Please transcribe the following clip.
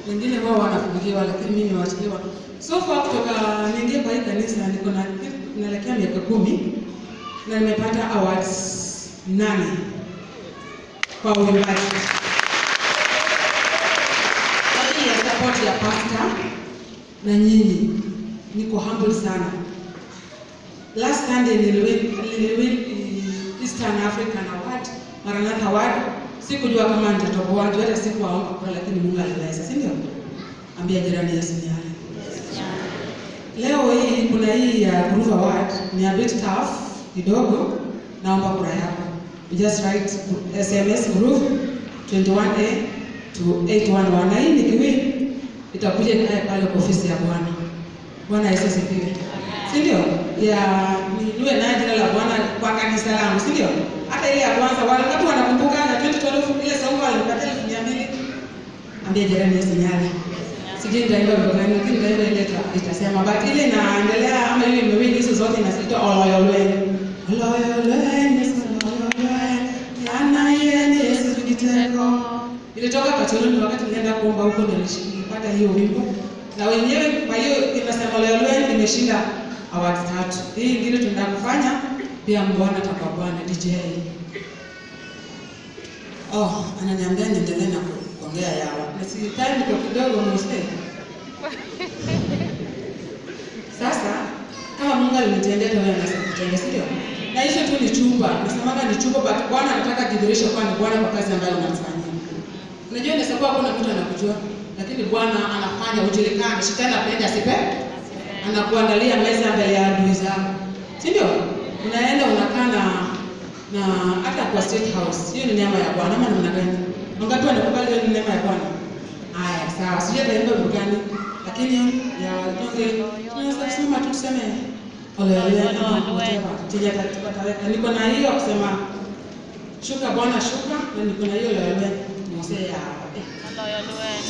Wengine wao wanafungiwa, lakini mimi nimewachiliwa. So far kutoka niingie kwa hii kanisa niko na naelekea miaka 10 na nimepata awards 8 kwa uimbaji. Lakini ya support ya pastor na nyinyi, niko humble sana. Last Sunday niliwin Eastern African Award, Maranatha Award. Sikujua kama nitatoboa, juu hata sikuwaomba kura, lakini Mungu aliweza, si ndio? Ambia jirani Yesu ni yale. Leo hii kuna hii ya Groove Award, ni a bit tough kidogo, naomba kura yako. You just write SMS Groove 21A to 811. Na hii nikiwin itakuja ikae pale kwa ofisi ya Bwana. Bwana Yesu asifiwe. Si ndio? Ya niwe naye jina la Bwana kwa kanisa langu, si ndio? Hata ile ya kwanza wale watu wanakumbuka na 2012 ile songo walinipatia 200,000. Ambia jirani Yesu nyale. Sijui nitaimba wimbo gani, lakini nitaimba ile itasema, but ile inaendelea ama ile imewin hizo zote inaitwa Oloyolwen. Oloyolwen, Yesu Oloyolwen. Yana yeye Yesu kiteko. Ilitoka Kacholoni wakati nilienda kuomba huko ndio nilipata hiyo wimbo. Na wenyewe kwa hiyo inasema Oloyolwen imeshinda award 3. Hii ingine tunaenda kufanya pia Bwana atakuwa Bwana DJ. Oh, ananiambia niendelee na kuongea yawa. Na si time iko kidogo mse. Sasa kama Mungu alinitendea wewe anaweza kutendea, si ndio? Na hizo tu ni chupa. Nasemanga ni chupa, but Bwana anataka kidhihirisho kwa ni Bwana kwa kazi ambayo unamfanyia. Unajua inaweza kuwa hakuna mtu anakujua, lakini Bwana anafanya ujulikane. Shetani apende asipe. Anakuandalia meza mbele ya adui zako. Si ndio? Unaenda unakaa na hata kwa State House. Hiyo ni neema ya Bwana ama namna gani? Wangapi wanakubali hiyo ni neema ya Bwana? Haya, sawa. Sijui ataimba wimbo gani, lakini ya tuanze tunaweza kusema tu tuseme ole ama whatever. Chenye ataweka. Niko na hiyo kusema shuka Bwana shuka, na niko na hiyo ole mzee ya. Oloyolwen.